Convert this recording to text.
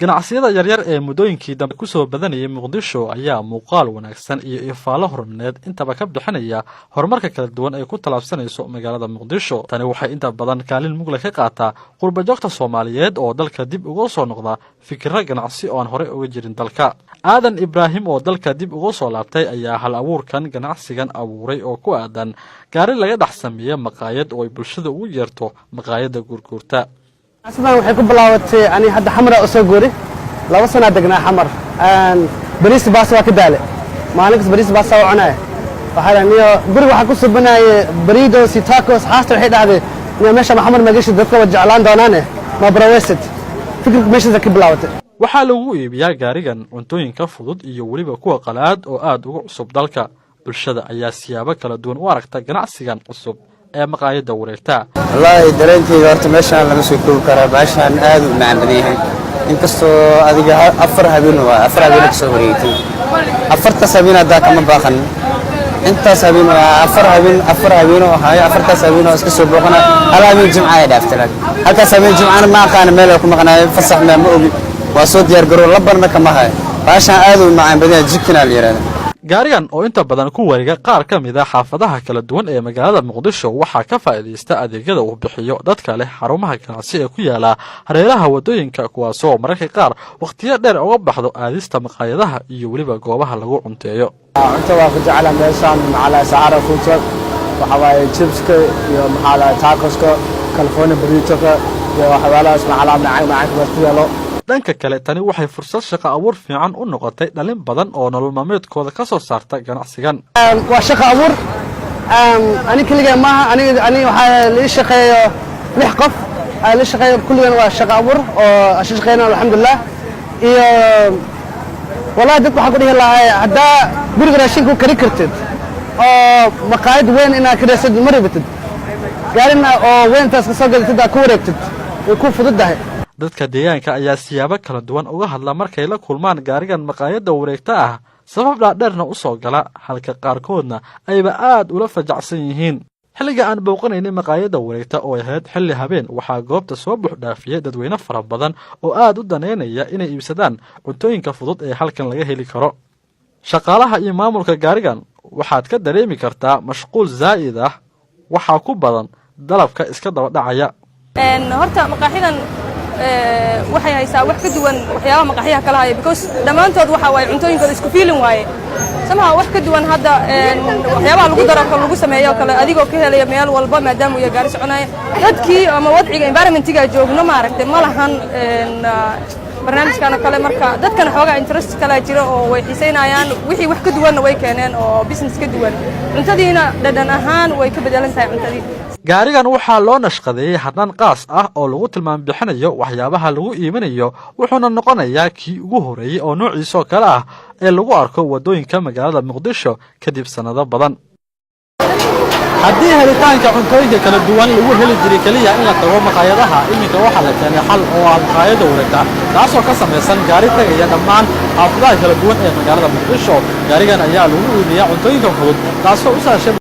Ganacsiyada yaryar ee muddooyinkii dambe kusoo badanayay Muqdisho ayaa muuqaal wanaagsan iyo ifaalo horumarineed intaba ka bixinaya horumarka kala duwan ay ku tallaabsanayso magaalada Muqdisho. Tani waxay inta badan kaalin mug leh ka qaataa qurbajoogta Soomaaliyeed oo dalka dib uga soo noqda fikirro ganacsi oo aan horey uga jirin dalka. Aadan Ibraahim oo dalka dib uga soo laabtay ayaa hal abuurkan ganacsigan abuuray oo ku aadan gaari laga dhex sameeya maqaayad oo ay bulshada ugu yeerto maqaayadda guurguurta. Sidan waxay ku bilaabatay, ani hadda Xamara u soo guuri, 2 sanaa degnaa Xamar. Bariis baas waa ka daale, maalin kasta bariis baasa u cunaya. Waxaa niyo guriga waxaa ku subanaye burritos iyo tacos. Xaasta waxay dhahday, "Niyo meesha Xamar magashi dadka waa jeclaan doonaane, ma barawesid?" Fikirka meeshaasa ka bilaabatay. Waxaa lagu iibiyaa gaarigan cuntooyinka fudud iyo weliba kuwa qalaad oo aad uga cusub dalka. Bulshada ayaa siyaabo kala duwan u aragta ganacsigan cusub ee maqaayadda wareegta. Wallaahi, dareenkayga horta meeshaan lama soo koobi karaa. Baashaan aad u macaan badan yahay, inkastoo adiga 4 habeen waa 4 habeen ka soo wareegtay. Afartaas habeen haddaa kama baaqan. Intaas habeen waa 4 habeen, 4 habeen oo ahaayo. Afartaas habeen oo iska soo booqana. Hal habeen Jimca ay dhaaftay, laakiin halkaas habeen Jimcana ma aqaana meel ay ku maqnaayo, fasax ma ogi. Waa soo diyaar garoo, labarna kama hayo. Baashaan aad u macaan badan yahay, chicken la yidhahda. Gaarigan oo inta badan ku wareega qaar ka mid a xaafadaha kala duwan ee magaalada Muqdisho waxaa ka faa'iidaysta adeegyada uu bixiyo dadka leh xarumaha ganacsi ee ku yaala hareeraha waddooyinka, kuwaasoo mararka qaar wakhtiyo dheer uga baxdo aadista maqaayadaha iyo weliba goobaha lagu cunteeyo. Cunto waa ku jecla meeshaan, maxaa lahay, Sahara Food Truck. Waxa waaye chipska iyo, maxaa lahay, tacoska, California burritoka iyo waxyaalahaas, maxaa lahay, macaan macaanka baa ku yaalo. Dhanka kale, tani waxay fursad shaqo abuur fiican u noqotay dhalin badan oo nolol maalmeedkooda ka soo saarta ganacsigan. Waa shaqo abuur. Ani keligay maaha, ani waxaa lii shaqeeyo lix qof aa la shaqeeyo. Kulligan waa shaqo abuur oo aan shaqeynaa, alxamdulilah. Iyo wallahi dadka waxaan ku dhihi lahaa, haddaa guriga raashinka ku kari kartid oo maqaayad weyn inaad ka raasatid ma rabatid, gaarina oo weyn intaas ka soo gadatid aad ku wareegtid, way ku fududahay. Dadka deegaanka ayaa siyaabo kala duwan uga hadla markay la kulmaan gaarigan maqaayadda wareegta ah, sabab dhaadheerna u soo gala, halka qaarkoodna ayba aad ula fajacsan yihiin. Xilliga aan booqanaynay maqaayadda wareegta oo ahayd xilli habeen, waxaa goobta soo buuxdhaafiyey dadweyne fara badan oo aad u daneynaya inay iibsadaan cuntooyinka fudud ee halkan laga heli karo. Shaqaalaha iyo maamulka gaarigan waxaad ka dareemi kartaa mashquul zaa'id ah. Waxaa ku badan dalabka iska daba dhacaya. Horta maqaaxidan waxay haysaa wax ka duwan waxyaabaha maqaaxiyaha kala haya, because dhammaantood waxa waaye cuntooyinkooda isku feeling waaye samaha. Wax ka duwan hadda waxyaabaha lagu daro kale, lagu sameeyo kale, adigoo ka helaya meel walba, maadaama uu yahay gaari soconaya. Dadkii ama wadciga environmentiga joogno, maaragtay, ma lahan barnaamijkan oo kale. Marka dadkana xoogaa interest kalaa jira oo way xiisaynayaan. Wixii wax ka duwanna way keeneen oo business ka duwan. Cuntadiina dhadhan ahaan way ka bedelan tahay cuntadii. Gaarigan waxaa loo nashqadeeyey hadhaan qaas ah oo lagu tilmaam bixinayo waxyaabaha lagu iibinayo, wuxuuna noqonayaa kii ugu horreeyey oo noociisoo kale ah ee lagu arko waddooyinka magaalada Muqdisho kadib sannado badan. Haddii helitaanka cuntooyinka kala duwan lagu heli jiray keliya in la tago maqaayadaha, iminka waxaa la keenay xal oo ah maqaayadda wareegta, taasoo ka samaysan gaari tagaya dhammaan xaafadaha kala duwan ee magaalada Muqdisho. Gaarigan ayaa lagu iibiyaa cuntooyinka fudud, taasoo u sahashay